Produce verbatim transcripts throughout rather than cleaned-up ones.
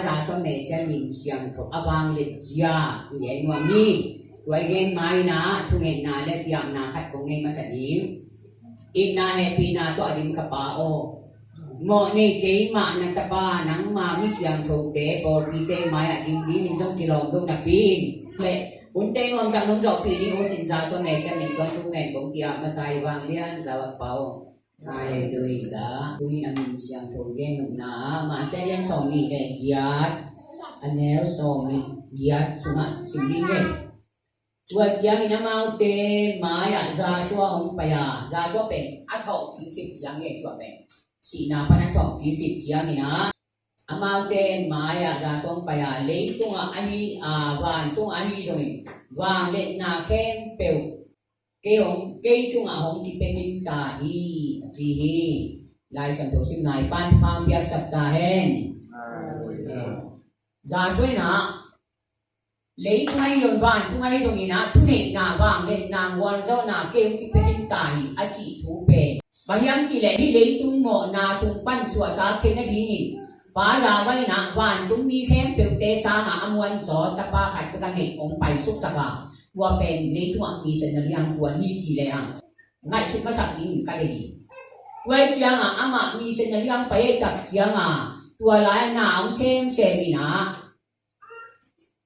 Joshua Messiah min siangtho a vanglian zia i gen nuam hi. Tua i gen ma-in ah thungetna le biakna khat kong nei masa ding. Itna hehpihna tawh a dim ka Pa aw, mawh nei keimah na tapa nangma mi siangthote pawlpite mai-ah ding dingin zong kilawm lo napi in le hunte nuamtak nong zawhpih ding ut in Joshua Messiah min suang thungen kong ki-ap masa hi vanglian Zau a Pa aw. Halleluiah. Tuni na min siangtho gen nopna ah Mate lian sawm nih le giat, a neu sawm nih giat sungah sim ding hi. Tua ciangin amaute mai-ah Joshua hong pai a, Joshua pen a thawhkik khit ciangin tua pen sihna pan a thawhkik khit ciangin ah amaute mai-ah Joshua hong pai a, leitungah ahi a, vantungah ahi zongin vangliatna khempeuh kei hong, kei tungah hong kipia khin ta hi, a ci hi. Lai Siangtho simna i Pa'n thupha piaksak ta hen. Joshua in ah leitung ahi zong vantung ahi zongin ah thuneihna, vangliatna, gualzawhna kei hong kipia khin ta hi a cih thu pen bang hiam cih leh hih leitung mawhna sung pan suahtak theih nadingin Pa Yahweh in ah vantung mi khempeuhte sangah a muanzaw tapa khat bek a neih hong paisuksak a, tua pen leitungah missionary hong kuan hi cih leh hong ngaihsut masak dingin ka deih hi. Tua ahih ciangah amah missionary hong pai ahih tak ciangah tua lai-ah na hong semsem in ah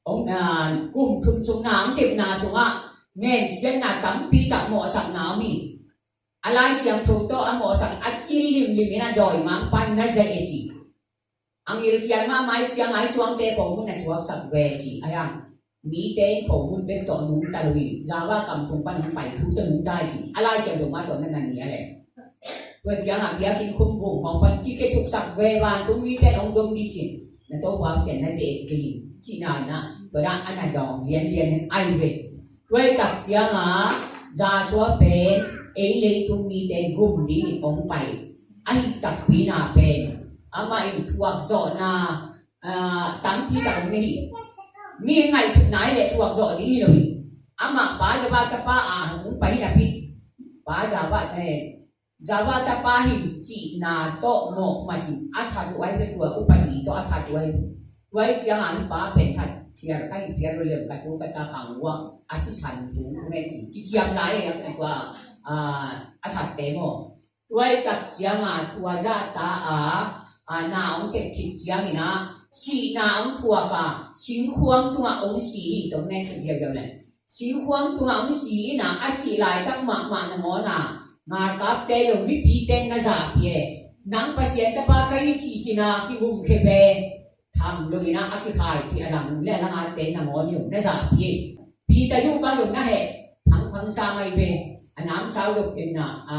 hong, ah, kum thum sung na hong sepna sungah ngensiatna tampi tak mawhsakna om hi. A Lai Siangtho tawh a mawhsak a cil limlim in a dawimangpa'n na za et hi. A ngilkial mahmah ahih ciangah a suangte khomun a suaksak ve ci a hiam? Mite in khomun bek tawh nungta lo hi. Java kam sung pan hong pai thu tawh nungta hi ci. A Lai Siangtho mah tawh na na ni a leh. Tua ciangah biakinn khum vung khawng pan kikesuksak ve, vantung mite in hong dom ding ci. Na Topa Pasian na ze-et kei in cihna in ah tua dan a na dawng lianlian in ai ve. Tua ahih tak ciangah Joshua pen ei leitung mite gum dingin hong pai ahih takpi in ah pen amah in thuakzawhna, ah, tampi tak hong nei hi. Mi ngaihsutna hi leh thuakzawh ding hi lo hi. Amah Pa Java tapa a hong pai hi napi, Pa Java, eh, Java tapa hi cihna tawh mawk matin a that uh ahi ve, tua upadi tawh a that uh ahi ve. Tua ahih ciangah hih pa pen that phial ka hi phial uh leh ka tu ka ta khang uh a, a sisan thu ngen ci kiciam lai a, tua, ah, a thatte maw. Tua ahih tak ciangah tua zahta a, a, na hong sep khit ciangin ah sihna hong thuak a, singkhuang tungah hong si hi. Tawh ngen ci ziauziau leh singkhuang tungah hong si in ah a sih laitak mahmah nangawn ah ngalkapte lo mipite in na zahpih e. Nang Pasian tapa ka hi cih ci-in ah kigumkhia ve. Tham lo in ah a kikhaipih a lang le a langate nangawn lo na zahpih e. Peter zong bang lo na heh phangphang sa mai ve. A namsau lo in ah, a,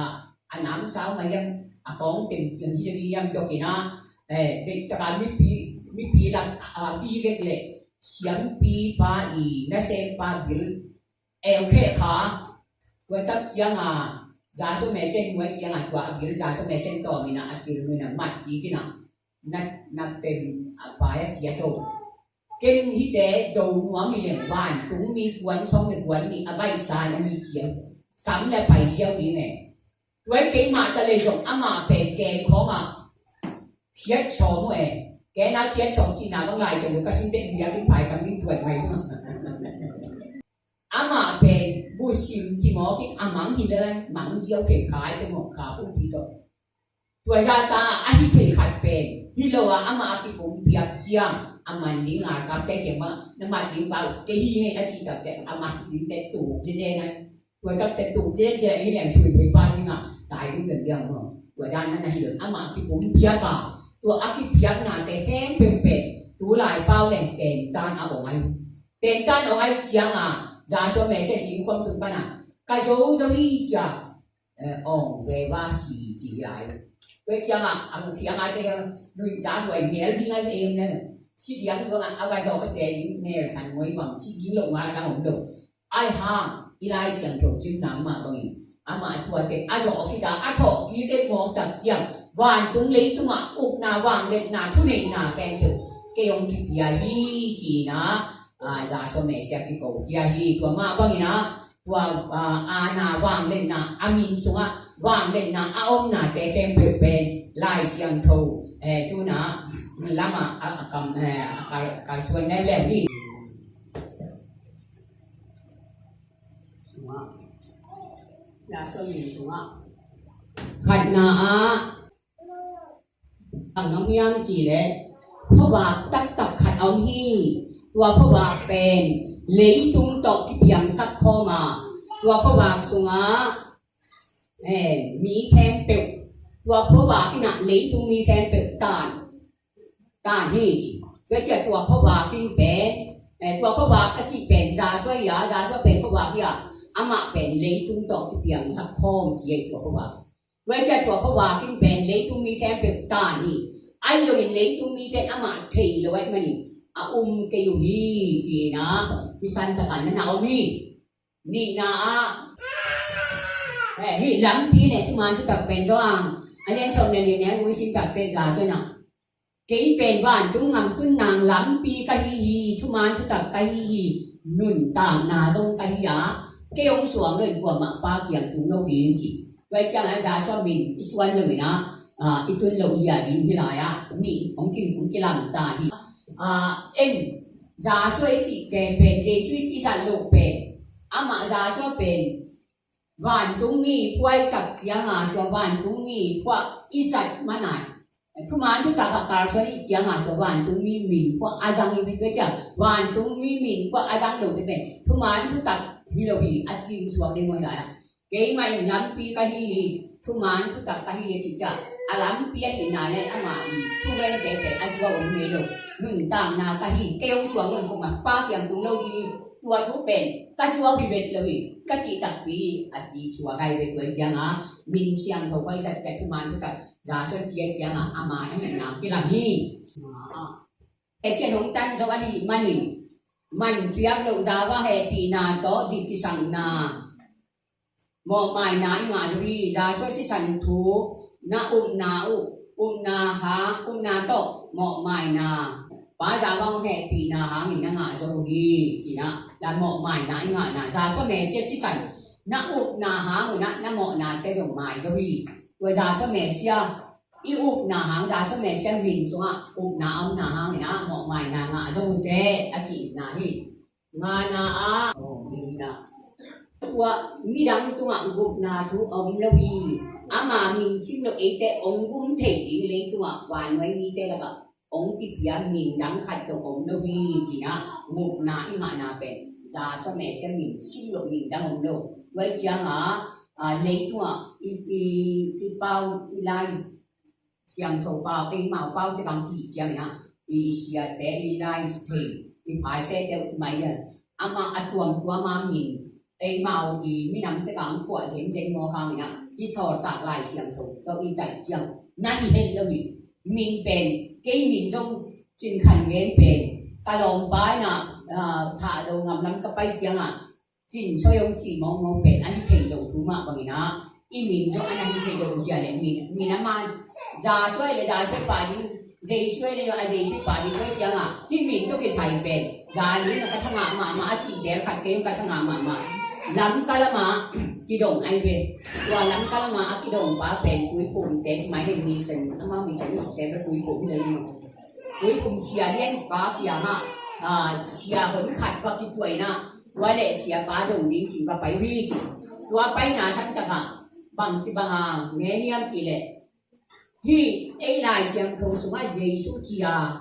a namsau mai hiam, a kawng teng ciang hi hiam dok in ah, eh, bek taka mipi, mipi lam, a, pi vek leh siampipa i nasempa bil eukheh kha. Tua tak ciangah Joshua Messiah muai ciangah tua a bil Joshua Messiah tawm in ah a cil in ah mat kik in ah na, na tem a pai a sia to. Ken hihte do nuam hi leng vantung mi kuan sawm le kuan nih a baihsa na mi ciang sam le pai ziau ding e. Tua hi keimah ta lei zong amah pen ken khawngah phiat sawm uh e. Ken a phiat sawm cihna bang Lai Siangtho ka sim teh biakinn paitam ding tuat mai uh. Amah pen busim cimawk in a mang hi lel a, mang ziau thei kha, i te mawk kha pumpi tawh. Tua zahta a hi thei khat pen hi lo a, amah a kipumpiak ciang a man ding a, kamte kiangah na mat ding pa uh kei hi hei a cih takteh a man dingte tuk ziazen a. Tua takteh tuk ziazen a hi leng sui pei pa dingah tai ding biakbiak maw. Tua dan na na hi lo, amah a kipumpiak a, tua a kipiaknate khempeuh pen tu lai pau leng tentan a ong ai. Tentan ong ai ciangah Joshua Messiah singkhuang tung panah ka zo zo hi ciah, eh, ong ve va si ci lai. Tua ciangah a hong fiang a te hiang nuihza huai nel ding a em na. Si diang duangah a va zo a se ding nel san ngoi bang ci ding lo nga na hong lo. Ai hang i Lai Siangtho simna mah bangin amah tuate a zawh khit a, a thawh kik et mawk tak ciang vantung leitungah ukna, vangliatna, thuneihna khempeuh kei hong kipia hi ci-in ah, a, Joshua Messiah kiko khia hi. Tua mah bangin ah tua, a, aana, vangliatna a min sungah vangliatna a omnate khempeuh pen Lai Siangtho, eh, tu-in ah Lamah a, a kam, eh, a kal, kalsuan lem lem ni. Sungah. Ya, so ni sungah. Khatna ah, ang nong hiam cih leh khuavak taktak khat a om hi. Tua khuavak pen leitung tawh kipiangsak khawm a, tua khuavak sungah, eh, mi khempeuh, tua khuavak in ah leitung mi khempeuh tan, tan hi ci. Tua ciah tua khuavak in pen, eh, tua khuavak a cih pen Joshua hi a, Joshua pen khuavak hi a, amah pen leitung tawh kipiangsak khawm ci a, tua khuavak. Tua ciah tua khuavak in pen leitung mi khempeuh tan hi. Ahi zongin leitung mite in amah thei lo ahih manin a um kei uh hi ci-in ah, hih san takah na na om hi. Nihna ah, eh, hih lampi le thuman thutak pen Johan a lian sawm le li neu nung i sim tak pen Joshua in ah, kei pen vantung gam tun nang lampi ka hi hi, thuman thutak ka hi hi, nuntakna zong ka hi a, kei hong suang lo in kuamah Pa kiang tung lo ding ci. Tua ciangin Joshua min i suan lo in ah, ah, i tun lo zia ding hi lai ah, nih hong ki, hong kilamta hi. Ah, en, Joshua i cihte pen, Jesu i zat loh pen, amah Joshua pen vantung mi phuah i tak ciangin, tua vantung mi phuah i zat man a, thuman thutak a kalsuan i ciangin, tua vantung mi min phuah a zang i bek ciang, vantung mi min phuah a zang lo te pen thuman thutak hi lo hi, a cing suak ding maw hi lai ah. Keimah in lampi ka hi hi, thuman thutak ka hi hi a cih ciang, a lampi ahihna le amah in thugente pen a zuau om ngei lo. Nuntakna ka hi, kei hong suang lo in kuamah Pa kiang tung lo ding, tua thu pen ka zuau hi vet lo hi, ka cih takpi hi, a ci suak hi vet. Tua ciangin min siangtho khuai zat ciah thuman thutak Joshua ci a ciangin ama na hihna kilang hi. Pasian hong tan zo ahih manin, man piak loh zava hehpihna tawh dih kisakna, mawhmaina i ngah zo hi. Joshua sisan thu na upna uh, upna hang, upna tawh mawhmaina, Pa zava hong hehpihna hangin na ngah zo uh hi, ci-in ah, la mawhmaina i ngahna, Joshua Messiah sisan na upna hang un ah na mawhnate zong mai zo hi. Tua Joshua Messiah i upna hang, Joshua Messiah min sungah upna a omna hangin ah mawhmaina ngah zo uh teh, a cihna hi. Ngana ah, oh, nihna. Tua midang tungah gupna thu a om lo hi. Ama min sim lo eite hong gum thei ding leitungah vannuai mite lakah hong kipia min dang khat zong om lo hi, ci-in ah gupna i ngahna pen Joshua Messiah min sim lo, min dang om lo. Tua ciangin, ah, leitungah i, i, i pau, i lai siangtho pau, eimau pau te kang kih ciangin ah, i, i siate, i lai thei, i Pharisee te uh ci mai lian. Amah a tuamtuam a min, eimau i minam te kang kuah zenzen mawk hangin ah, i sawltak lai siangtho tawh i taih ciang na hi het lo hi. Min pen, kei min zong Cin Khan Ngen pen ka lawmpa in ah, ah, thah lo ngam lam ka pai ciangah, Cin Soi hong ci mawkmawk pen a hi thei lo thu mah bangin ah, i min zong a na hi thei lo zia leh min, min a man, Joshua le Joshua pa ding, Jesu le a Jesu pa ding, tua ciangah hih min tawh kisai pen, zan in a ka thangah mahmah a cih zel khat kei hong ka thangah mahmah. Lamka lamah kidong ai ve. Tua Lamka lamah a kidong pa pen Tuiphum te, ci mai le mission, amau mission te Tuiphum hi lo hi maw. Tuiphum sia lian pa kiangah, ah, sia hon khat va kituah in ah, tua leh sia pa dong ding cin va pai uh hi ci. Tua paina san takah bangci banga ngen hiam cih leh, hih ei Lai Siangtho sungah Jesu ci a,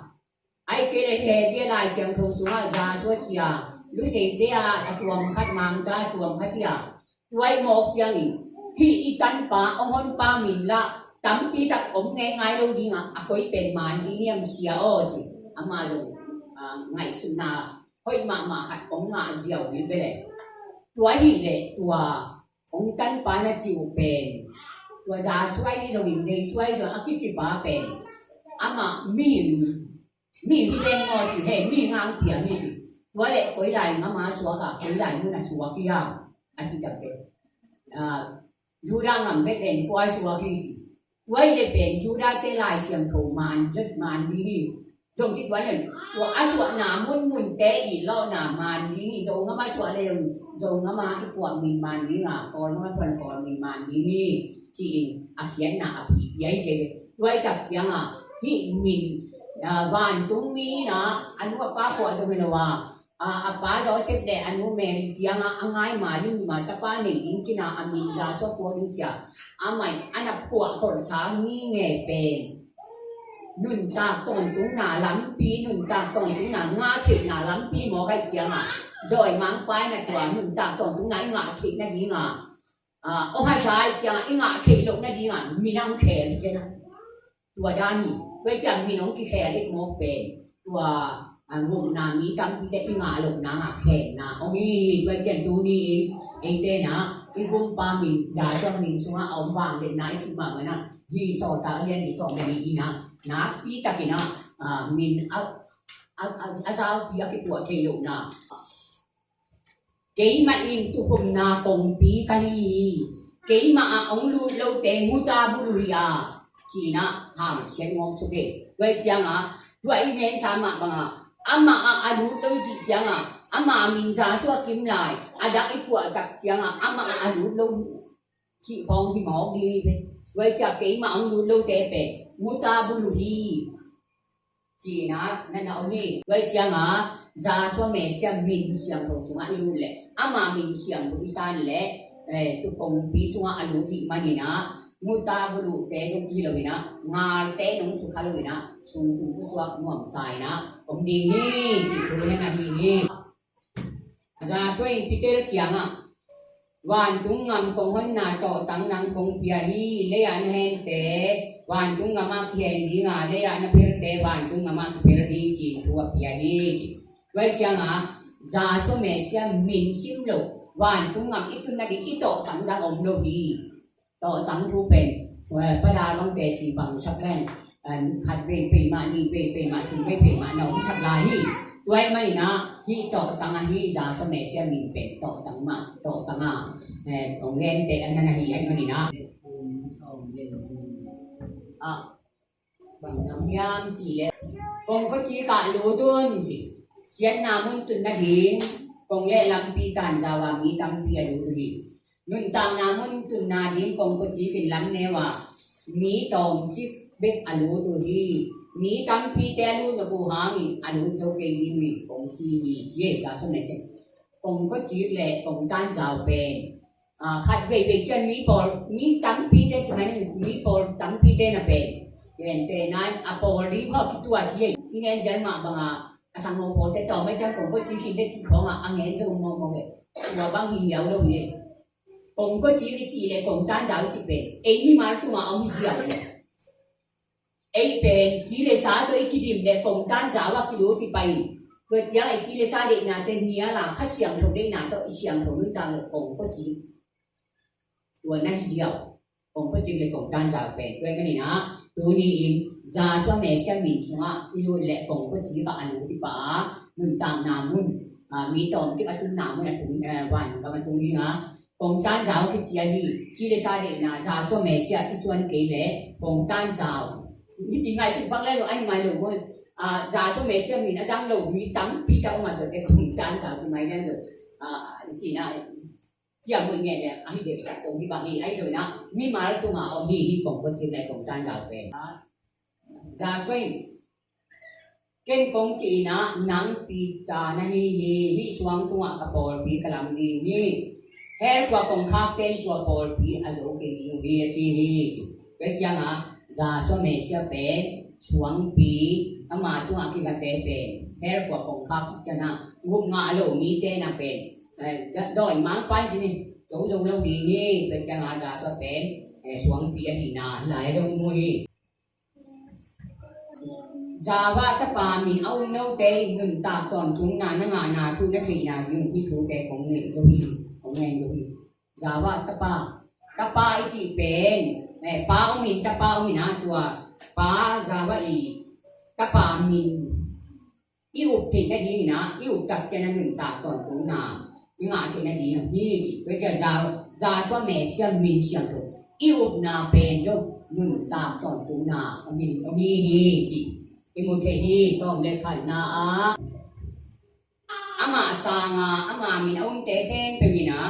ahih kei leh hih Hebru Lai Siangtho sungah Joshua ci a, Luseite a, a tuam khat, Mangta a tuam khat ci a, tua i mawk ciangin, hih i tanpa, hong honpa min lah tampi tak om ngeingai lo ding a, a koi pen man ding hiam sia aw ci. Amah zong, ah, ngaihsutna hoih mahmah khat hong ngah ziau hi ve leh. Tua ahih leh tua hong tanpa na ci uh pen, tua Joshua hi zongin, Joshua hi zongin a kicipa pen, amah mihing, mihing hi leng maw ci, he mihing hong piang hi ci. Tua leh koi lai ngam a suak a, koi lai mun a suak hiam, a ci tak teh, ah, Judah ngam Bethlehem khua suak hi ci. Tua hi leh pen Judah te Lai Siangtho man zet man ding hi. Zong ci tuan in, tua a suahna munmunte i lawhna man ding hi. Zo ngam a suah leh Zo ngam a i kuah min man ding a, Kawl ngam a puan Kawl min man ding hi, ci-in a khiatna a phi pia hi ci. Tua hi tak ciangah hih min Vantungmi in a nu a pa phuah zong hi lo a, a pa Joseph le a nu Mary kiangah a ngai ma ding hi ma, tapa nei ding ci-in a min Joshua phuak ding ci a, amah in a na phuah kholhsa ni ngei pen nuntak tawntungna lampi, nuntak tawntungna ngah theihna lampi mawk ahih ciangah, dawimangpa in a tua nuntak tawntungna i ngah theih nadingah, a, hong haza ahih ciangah i ngah theih loh nadingah min hong khel hi ci-in a, tua dan hi. Tua ahih ciang min hong kikhel hi mawk pen tua, a, ngukna mi tampite i ngah loh nangah khelna hong hi hi. Tua ahih ciang tuni in eite in a i gumpa min, Joshua min sungah a om vangliatna i cih mahmah in a, hih Sawltak a lian nih sawm le nih in a nakpi takin a, a, min a, a, a, a zaupi a kituah thei lohna. Keimah in tukhumna kongpi ka hi hi. Keimah ah hong lut lote nguta buluh hi a, ci-in a hamsiat ngawng suk hi. Tua ahih ciangah tua i ngensa mah bangah amah ah a lut lo i cih ciangah ama min Joshua kim lai a dak i phuah tak ciangah amah ah a lut lo hi cih khawng hi mawk ding hi ve. Tua ahih ciang keimah hong lut lote pen nguta buluh hi, ci-in a na na om hi. Tua ahih ciangah Joshua Messiah min siangtho sungah i lut leh ama min siangtho i san leh, eh, tua kongpi sungah a lut hi manin a, nguta buluhte zong hi lo in a, ngalte nong sukha lo in a, sungkung khuasuak nuamsa in a om ding hi, cih thu na na hi hi. Joshua in Peter kiangah, vantung gam kong honna tawhtang nang kong pia hi. Lei-ah na hente vantung gamah kihen ding a, lei-ah na phelte vantung gamah kiphel ding, ci-in thu a pia hi, ci. Tua ahih ciangah Joshua Messiah min sim lo vantung gam i tun nading i tawhtang dang om lo hi. Tawhtang thu pen, eh, Pa Dal bang teci bang sak leng, eh, khat vei pei mah, nih vei pei mah, thum vei pei mah na om sak lai hi. Tua ahih manin a hih tawhtang ahi Joshua Messiah min pen tawhtang mah, tawhtang a, eh, hong gente a na na hi ahih manin a, ah, bang nam hiam cih leh kongkhua cik ah lut un ci. Siatna mun tun nading kong leh lampi tanzau a mi tampi a lut uh hi. Nuntakna mun tun nading kongkhua cik in lam neu a mi tawmcik bek a lut uh hi. Mi tampite a lut nop uh hangin a lut zo kei ding uh hi, kong ci hi, ci hi. Joshua Messiah kongkhua cik le kong tanzau pen, ah, khat veivei ciang mi pawl, mi tampite, ci mai ni, mi pawl tampite na pen, gentehna in a pawl ding khawng kituah ci hi. I ngen zel mah bangah a thangho pawlte tawm ahih ciang kongkhua cik hi te cih khawngah a ngen zo mawkmawk hi. Tua bang hi hiau lo hi. Kongkhua cik i cih le kong tanzau i cih pen ei mimal tungah om hi ziau hi. Ei pen ci le sa tawh i kidim le kong tanzau ah kilut hi pah in. Tua ciang ei ci le sa deihnate nial a Kha Siangtho deihna tawh i siangtho nuntak le kongkhua cik, tua na hi ziau. Kongkhua cik le kong tanzau pen tua ahih manin a, tuni in Joshua Messiah min sungah i lut le kongkhua cik ah a lut hi pah a, nuntakna mun, ah, mi tawmcik a tunna mun a tung, eh, van gam a tung ding a, kong tanzau kici hi. Ci le sa deihna, Joshua Messiah i suan kei le kong tanzau. Hih ci ngaihsut bang lai lo, ahih mai lo maw. Ah, Joshua Messiah min a zang lo mi tampi tak om a, tuate kong tanzau ci mai lai lo. Ah, i cihna ciang mun ngei le ahi deuh tak kong hi bang hi, ahi zongin a mimal tungah om hi, hih kongkhua cik le kong tanzau pen. Joshua in, ken kong cih in a, nang Peter na hi hi, hih suang tungah ka pawlpi ka lam ding hi. Hell khua kong khakte in tua pawlpi a zo kei ding uh hi, a ci hi, ci. Tua ciangah Joshua Messiah pen suangpi, ama tungah kigate pen hell khua kong khak cih ciangah gupna ngah lo mite na pen, eh, da-, dawimangpa in ci ni, zo zo lo ding hi. Tua ciangah Joshua pen, eh, suangpi ahihna hih lai ah dong mu hi. Java tapa min a um note in nuntak tawntungna na ngahna thu na theihna ding hih thute kong ngen zo hi, kong ngen zo hi. Java tapa, tapa i cih pen, eh, pa om in, tapa om in a, tua pa Java i tapa min i up theih nadingin a, i up tak ciang a nuntak tawntungna i ngah theih nading hi, ci. Tua ciang Joshua Messiah min siangtho i upna pen zong nuntak tawntungna om hi, om hi hi, ci. I mu thei hi. Sawm le khatna ah, amah sanga ama min a umte khempeuh in a,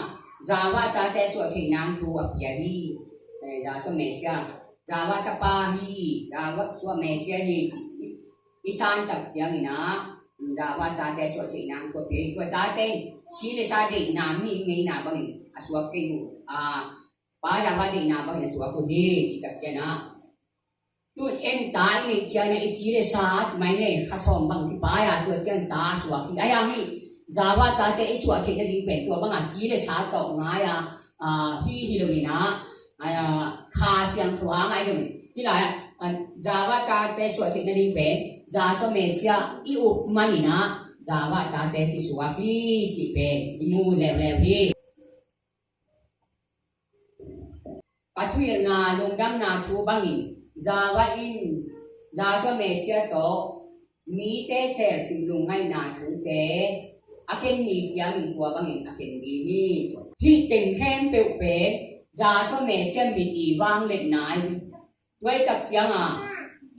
Java tate suah theih nang thu a pia hi. Eh, Joshua Messiah, Java tapa hi, Joshua Messiah hi, ci. I san tak ciangin ah, Java tate suah theihna ang tua pia hi. Tua tate si le sa deihna, mi ngeina bangin a suak kei uh. A, Pa Java deihna bangin a suak uh hi, ci tak ciangin ah. Tu en ta i neih ciangin ah i ci le sa, ci mai nei, kha sawm bang kipai a, tua ciang ta suak hi. Ai ang hi, Java tate i suah theihna ding pen tua bang a ci le sa tawh ngai a, a, hi hi lo in ah, a, Kha Siangtho a ngai lo in. Hi lai ah, a, Java tate suah theihna ding pen, Yahshua Messiah i up manin ah, Java tate kisuak hi, cih pen i mu leuleu hi. Ka thuhilhna lungdamna thu bangin, Java in Yahshua Messiah tawh mite selsim lungngaihna thute a khen ni ciangin tua bangin a khen ding hi. Hih teng khempeuh pen Yahshua Messiah min i vangliatna hi. Tua i tak ciangin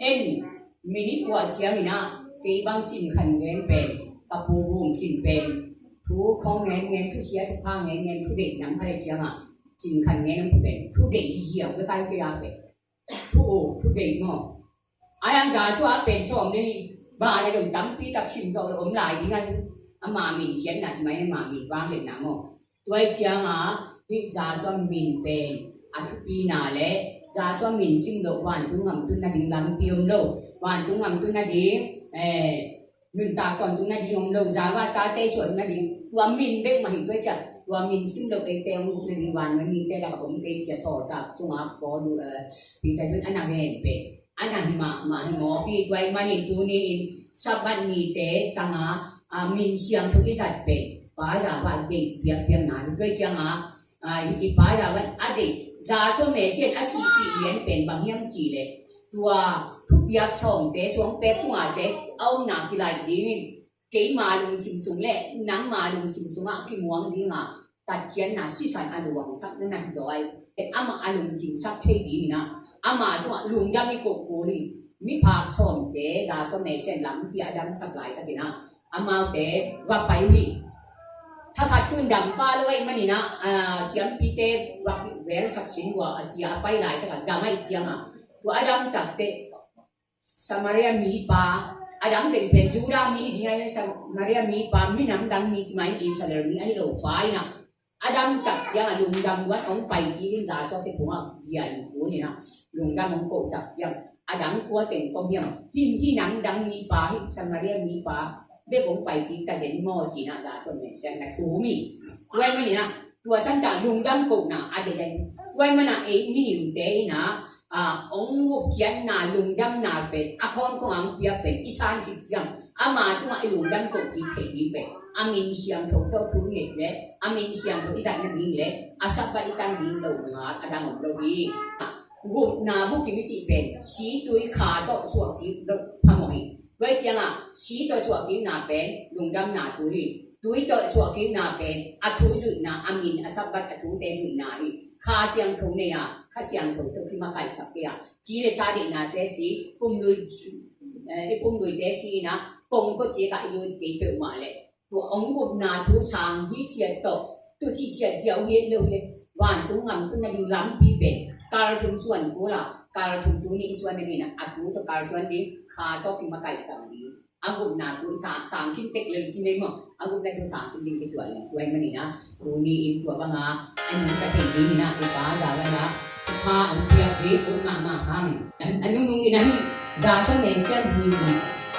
en, min i puah ciangin ah, kei bang Cin Khan Ngen pen, ka pu Bum Cin pen, thu khong ngen ngen, thusia thupha ngen ngen, thudeih nam kha le ciangin, Cin Khan Ngen nam pen thudeih hi ziau, ka kai kei a pen thu, o, thudeih maw. Ai ang Yahshua pen sawm le nih, ba le dong tampi tak sim zawh lo om lai ding a hi. Ama min khiatna ci mai, ama min vangliatna maw. Tua i ciangin hih Yahshua min pen a thupina le Yahshua min sim loh vantung gam tun nading lampi om lo. Vantung gam tun nading, eh, nuntak tawntung nading om lo. Java tate suah nading, tua min bek mah hi. Tua i ciang tua min sim loh eite hong guh nading, vannoi mite lakah om kei ci a sawltak sungah Paul, eh, Peter cun a na gen pen a na hi mahmah hi mawk hi. Tua ahih manin tuni-in Sabbath nite tangin, a, min siangtho i zat pen Pa Java deih piakpiakna hi. Tua i ciangin, a, i Pa Java a deih, Yahshua Messiah a sihpih lian pen bang hiam cih leh, tua thupiak sawmte, suang pek tungate a omna kilaih dingin, keima lungsim sung le nangma lungsim sungah kimuang dingin, tatkhiatna sisan a luangsak na na hi zaw ai. Amah a lungkimsak thei dingin ah, ama tungah lungdam i koh kul hi. Miphak sawmte Yahshua Messiah lampi a damsak laitakin ah, amaute va pai uh hi. Thakhat cun dam pah lo ahih manin ah, a, siampite va kivelsak sin uh a, a ci a, a pai laitak a dam ahih ciangin, tua a dam takteh Samaria mipa, a dam teng pen Judah mi hi ding a, Samaria mipa, minam dang mi, ci mai Israel mi ahi lo pa in ah, a dam tak ciangin lungdam luat hong pai kik in, Yahshua khe phungah bia in kun in ah, lungdam hong koh tak ciang, a dang kua teng pom hiam, hih, hih nam dang mipa, hih Samaria mipa bek hong pai kik ta zen maw, ci-in ah Yahshua Messiah na thum hi. Tua ahih manin ah, tua santa lungdam kohna a deih ahi. Tua ahih manin ah ei mihingte in ah, a, hong gupkhiatna lungdamna pen a khawnkhong a hong piak pen i san khit ciang, ama tungah i lungdam koh kik theih ding pen a min siangtho tawh thu i nget le a min siangtho i zat nading le a Sabbath i tan ding lo ngal a dang om lo hi. Gupna bukim i cih pen si, tui, kha tawh suahkik loh phamawh hi. Tua ahih ciangin si tawh suahkikna pen lungdamna thu hi. Tui tawh suahkikna pen a thu zuihna, a min, a Sabbath a thute zuihna hi. Kha siangtho nei a, Kha Siangtho tawh kimakaihsak kei a, ci le sa deihnate si, pumlui, eh, i pumluite si in ah, kongkhak ciangah i lut kei peuhmah leh, tua hong gupna thu sang hi ciat tawh, tu ci ciat ziau hi lo hi. Vantung gam tun nading lampi pen kalthum suan kul a, kalthum tuni i suan nading in ah, a thu tawh kalsuan ding, kha tawh kimakaihsak ding. A gupna thu sang, sang khin tek lel ci mai maw. A gupna thu sang khin ding kituah leng. Tua ahih manin ah, tuni-in tua bangin a nungta thei dingin ah i Pa Java in ah thupha hong piak ding, hong ngah mah hang. A, a nunung in ah hih Yahshua Messiah min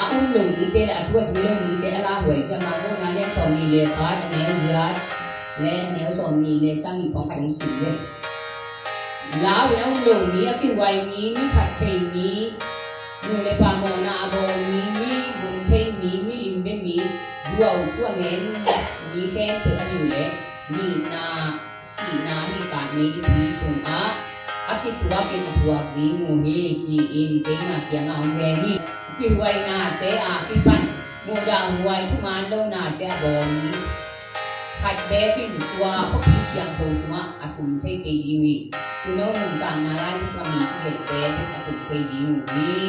a um lo mite le a thu a zui lo mite a lauhuai ciang, Marka lian sawmnih le khat, a neu giat le a neu sawmnih le sagih khawng khat hong sim le. Lau in a um lo mi, a kihuai mi, mi that thei mi, nu le pa mawhna a bawl mi, mi gum thei mi, mi lim bia mi, zuau thu a ngen mi khempeuh a hi uh leh, nihna, sihna, hih kaan mei dipi sungah a kituakin a thuak ding uh hi, ci-in keima kiangah hong gen hi. Kihuainate a kipan muhdahhuai, thuman lonate a bawl mi khat beek in tua khuapi siangtho sungah a tum thei kei ding uh hi. Tuuno nuntakna lai sungah min kigelhte bek a tum thei ding uh hi.